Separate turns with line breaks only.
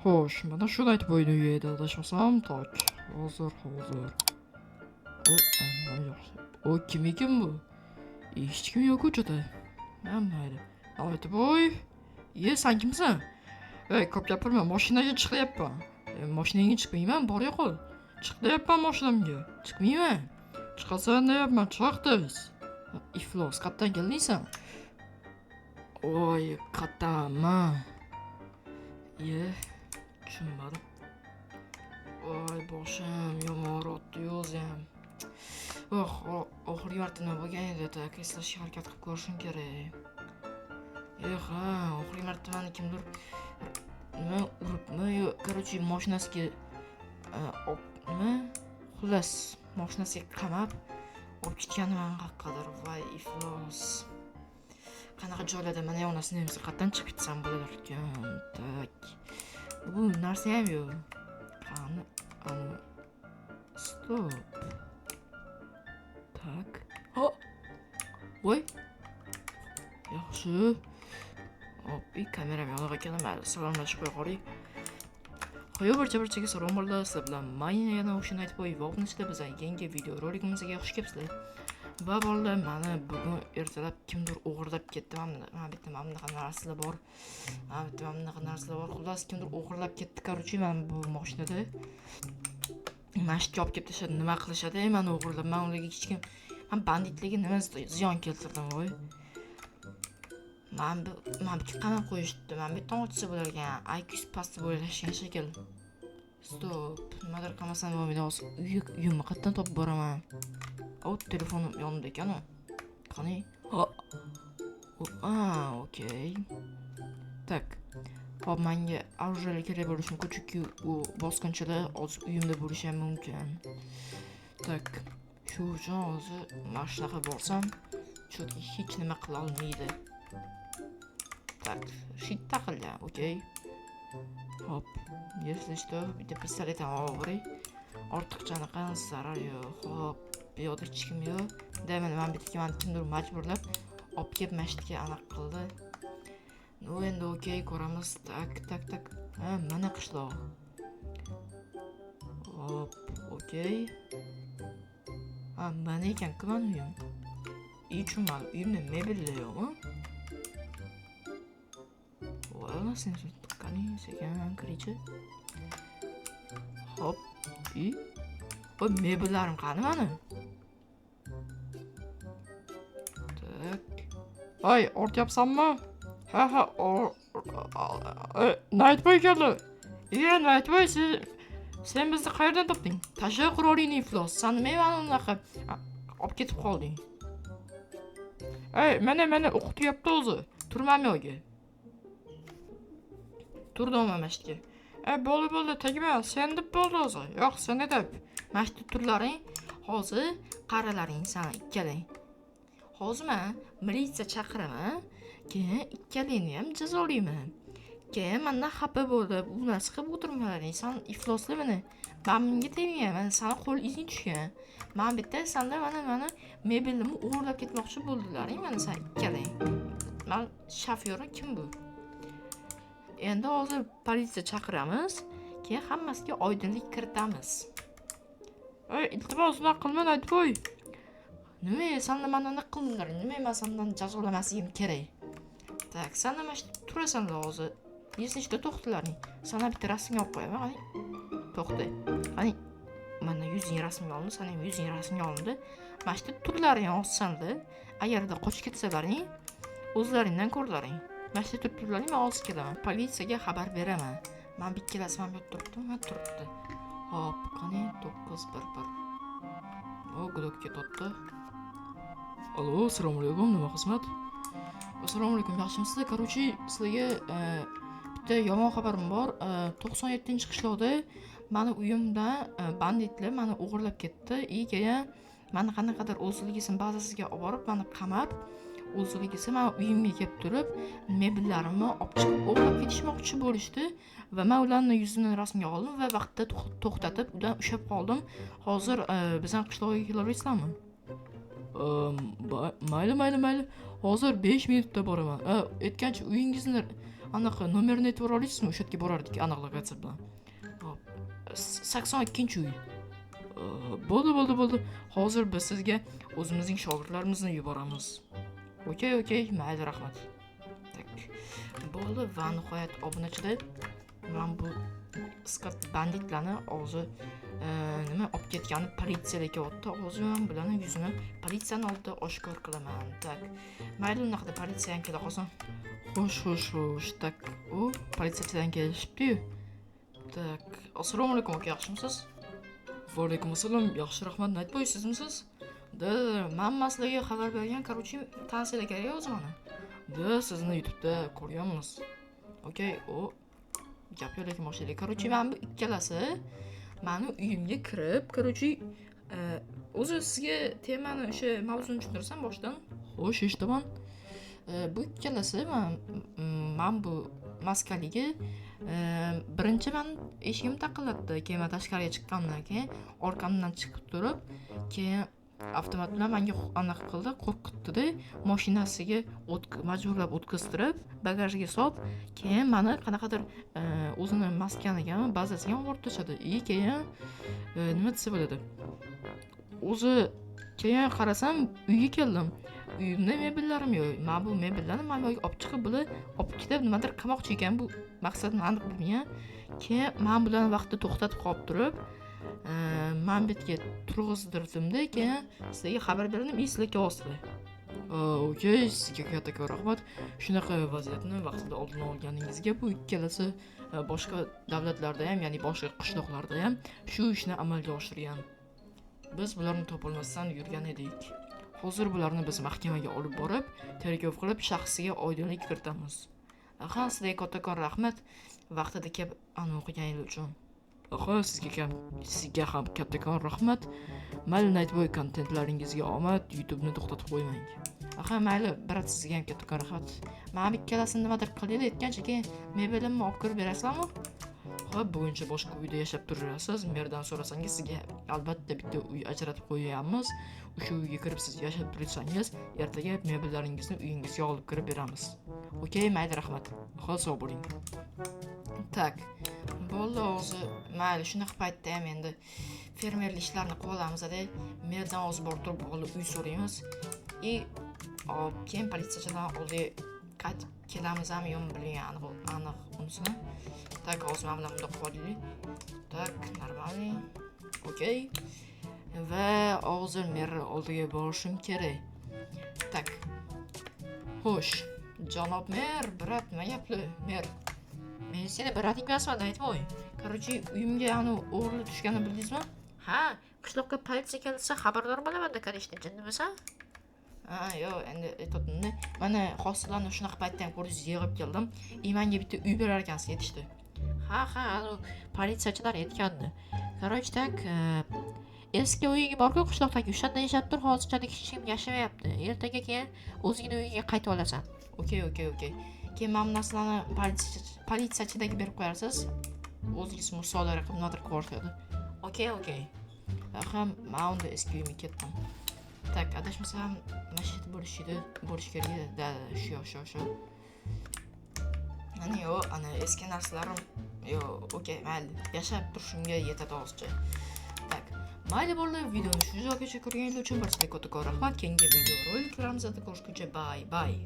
Xo'sh, mana shu Nightboyni uyi edi, adashmasam. Так, hozir, hozir. O, ana, yaxshi. O, kim ekan bu? Hech kim yo'q ko'chada. Ha, mayli. Nightboy. Ye, sen kimsan? Ey, ko'p gapirma, mashinaga chiqyapman. E, mashinangga chiqmayman, bor yo'qol. Chiq deyapman mashinamga. Chiqmayman. Chiqasan deyapman, chiq tez. Iflos, qayerdan kelding sen? Oy, qayerdanman? Ye, tushunmadim. Voy, boshim yomon og'riyapti o'zi ham. Oh, oxirgi marta nima bo'lgan edi? Так, eslashga harakat qilib ko'rishim kerak. Eh, ha, oxirgi marta mani kimdir nima uribmi yo, короче, mashinasiga nima? Xullas, mashinasiga qamab olib ketgani mani qayoqqadir. Voy, iflos. Qanaqa joylarda mana onasini emsa qayerdan chiqib ketsam bo'lar ekan? Так. Bu narsa ham yo'q. Qani, ani стоп. Так. Ha. Voy. Yaxshi. Hop, kameram yoniq ekan, mayli, salomlashib qo'ya qoling. Ho'y, barcha barchaga salom bolalar, sizlar bilan man yana o'sha Nightboy va obunachida bizning yangi video roligimizga xush kelibsizlar. Va bolalar, mani bugun ertalab kimdir o'g'irlab ketdi. Mana bitta mana bunaqa narsalar bor. Mana bitta mana bunaqa narsalar bor. Xullas, kimdir o'g'irlab ketdi, короче, mana bu mashinada. Mana shu olib kelib tashladi. Nima qilishadi? Mani o'g'irlab, man ularga hech kim, man banditlarga nima ziyon keltirdim, voy. Mana bu qamab qo'yishdi. Mana bu yerdan ochsa bo'lar ekan. IQ past bo'lishgan shekil. Стоп. Nimadir qilmasam bo'lmaydi hozir. Uyimni qayerdan topib boraman? O, telefonim yonimda ekan u. Qani? Ha. A, okey. Так. Hop, menga оружие kerak bo'lishi mumkin, chunki u bosqinchilar hozir uyimda bo'lishi ham mumkin. Так. Shu uchun hozir mana shunaqa borsam, chunki hech nima qila olmaydi. Так, щит taqilgan, okey. Hop, если что, bitta pistolet ham olib boray. Ortiqcha anaqa zarar yo'q. Hop, bu yoqda hech kim yo'q. Deyman, mana bu yerga mani kimdir majburlab olib kelib mana shu yerga anaqa qildi. Ну, endi okey, ko'ramiz. Так, так, так. Ha, mana qishloq. Hop, okey. Ha, mana ekan-ku mani uyim. И tushunmadim. Uyimda mebellar yo'qmi? Voy, onasini, qani, sekin kiraychi. Hop, и voy, mebellarim qani mani? Так. Voy, ortyapsanmi? Ha, Nightboy keldi. Iye, Nightboy, sen bizni qayerdan topding? Tashla qurolingni, iflos. San nima mani unaqa olib ketib qolding? Ey, mana o'qityapti o'zi. Turmam yo'g'i. Turdim mana shu yerga. Ey, bo'ldi, bo'ldi, tegma. Sen deb bo'ldi o'zi. Yo'q, sen deb. Mana shu yerda turlaring. Hozir qaralaring san ikkalang. Hozir man militsiya chaqiraman. Keyin ikkalangni ham jazolayman. Keyin mandan xafa bo'lib, u narsa qilib o'tirmalaring. San iflosli meni. Man bunga tegmagan, mana sani qo'l izing tushgan. Mana bu yerda sanda mana mebelimni o'g'irlab ketmoqchi bo'ldilaring, mana san ikkalang. Man shofyorim kim bu? Endi hozir politsiya chaqiramiz, keyin hammasiga oydinlik kiritamiz. Ey, iltimos, unaqa qilma, Nightboy. Nima, san mani anaqa qildilar? Nima, man sendan jazolamasligim kerak? Так, san nima shu turasan hozir? Если что, to'xtalaring. Sana bitta rasmga olib qo'yaman, qani. To'xta. Qani. Mana yuzing rasmga olindi, sani ham yuzing rasmga olindi. Mana shu yerda turlaring olsanda, agarda qochib ketsalaring, o'zlaringdan ko'rlaring. Mana shu yerda turib turlaring, man hozir kelaman. Politsiyaga xabar beraman. Mana bu ikkalasi mana bu yerda turibdi, mana turibdi. Hop, qani 911. O, гудок ketyapti. Alo, assalomu alaykum, nima xizmat? Assalomu alaykum, yaxshimisizlar? Короче, sizlarga bitta yomon xabarim bor. 97-qishloqda mani uyimdan banditlar mani o'g'irlab ketdi. И keyin mani qanaqadir o'zligisini bazasiga olib borib, mani qamab, o'zligisi mani uyimga kelib turib, mebellarimni olib chiqib o'g'irlab ketishmoqchi bo'lishdi va man ularni yuzini rasmga oldim va vaqtida to'xtatib, ularni ushlab qoldim. Hozir bizning qishloqqa kela olasizlarmi? Mayli, mayli, mayli. Hozir 5 minutda boraman. Aytgancha uyingizni Anaqa nomerini aytib yubora olasizmi? O'sha yerga borardik aniq lokatsiya bilan. Hop, 82-uy. Bo'ldi, bo'ldi, bo'ldi. Hozir biz sizga o'zimizning shogirdlarimizni yuboramiz. Okey, okey, mayli, rahmat. Так. Bo'ldi va nihoyat, obunachilar, mana bu isqirt banditlarni og'zi nima olib ketgani politsiyalar kelyapti. Hozir men bularni yuzini politsiyani oldida oshkor qilaman. Так. Mayli, unaqada politsiya ham kela qolsin. Xo'sh, xo'sh, xo'sh. Так, u politsiyachidan kelishibdi-yu. Так, assalomu alaykum aka, yaxshimisiz? Va alaykum assalom, yaxshi, rahmat. Nightboy sizmisiz? Да, man sizlarga xabar bergan, короче, tanisinglar kerak o'zi mani. Да, sizni YouTube'da ko'rganmiz. Okey, o gap yo'q lekin boshlaylik. Короче, mana bu ikkalasi mani uyimga kirib, короче, o'zi sizga temani, o'sha mavzuni tushuntirsam boshidan. Xo'sh, eshitaman. Bu ikkalasi man bu maskaligi birinchi man eshigimni taqillatdi. Keyin man tashqariga chiqqandan keyin orqamdan chiqib turib, keyin avtomat bilan menga anaqa qildi, qo'rqitdida, mashinasiga o't majburlab o'tkaztirib, bagajiga solib, keyin mani qanaqadir o'zini maskanigami, bazasiga olib borib tashladi. И keyin nima desa bo'ladi? O'zi keyin qarasam uyga keldim. Uyimda mebellarim yo'q. Mana bu mebellarni mana bu yerga olib chiqib, bular olib ketib nimadir qilmoqchi ekan. Bu maqsadini aniq bilmagan. Keyin man bularni vaqtida to'xtatib qolib turib, man bu yerga turg'izdirdimda, keyin sizlarga xabar berdim и sizlar kelyapsizlar. Okey, sizga kattakon rahmat. Shunaqa vaziyatni vaqtida oldini olganingizga. Bu ikkalasi boshqa davlatlarda ham, ya'ni boshqa qishloqlarda ham shu ishni amalga oshirgan. Biz bularni topolmasdan yurgan edik. Hozir bularni biz mahkamaga olib borib, tergov qilib, shaxsiga oydinlik kiritamiz. Aha, sizlarga kattakon rahmat vaqtida kelib anavi qilganingiz uchun. Aha, sizga ham kattakon rahmat. Mayli, Nightboy, kontentlaringizga omad, YouTube'ni to'xtatib qo'ymang. Aha, mayli, брат, sizga ham kattakon rahmat. Mana bu ikkalasini nimadir qilinglar aytgancha, keyin mebelimni olib kirib berasizlarmi? Xo'p, buguncha boshqa uyda yashab turasiz. Merdan so'rasangiz, sizga albatta bitta uy ajratib qo'yamiz. O'sha uyga kirib siz yashab tursangiz, ertaga mebellaringizni uyingizga olib kirib beramiz. Okey, mayli, rahmat. Xo'p, sog' bo'ling. Так, bo'ldi o'zi. Mayli, shunaqa paytda ham endi fermerlik ishlarini qilib olamiz-da. Merdan hozir borib turib olib uy so'raymiz. И hop, keyin politsiyachilardan oldiga qaytib kelamizmi yo'qmi bilmayman aniq aniq unisini. Так, hozir mana bilan bundoq qilib olaylik. Так, нормальный. Okey. Va hozir mer oldiga borishim kerak. Так. Xo'sh, janob mer, брат, nima gapli? Mer. Men seni брат ing emasman, Nightboy. Короче, uyimga anu o'g'irlik tushganini bildingizmi?
Ha, qishloqqa politsiya kelsa xabardor bo'laman-da, конечно, jinnimisan?
Ha, yo'q, endi aytyaptimda. Mana hosillarni shunaqa paytda ham ko'rdingiz, yig'ib keldim. И menga bitta uy berar ekansiz, yetishdi.
Ha, anu politsiyachilar aytgandi. Короче, так, eski uying bor-ku qishloqdagi, o'shanda yashab tur, hozirchalik hech kim yashamayapti. Ertaga keyin o'zingni uyingga qaytib olasan.
Okey. Keyin mana bu narsalarni politsiyachilarga berib qo'yarsiz. O'zingiz musodara qilib nimadir qilib yuborishadi. Okey. Aha, man unda eski uyimga ketdim. Так, adashmasam, mana shu yerda bo'lishi edi, bo'lishi kerak edi. Да, shu, shu, shu. Ana yo'q, ana eski narsalarim yo'q, okey, mayli. Yashab turishimga yetadi hozircha. Так, mayli bo'ldi, videoni shu joygacha ko'rganingiz uchun barchaga kattakon rahmat. Keyingi video roliklarimizda ko'rishguncha bye bye.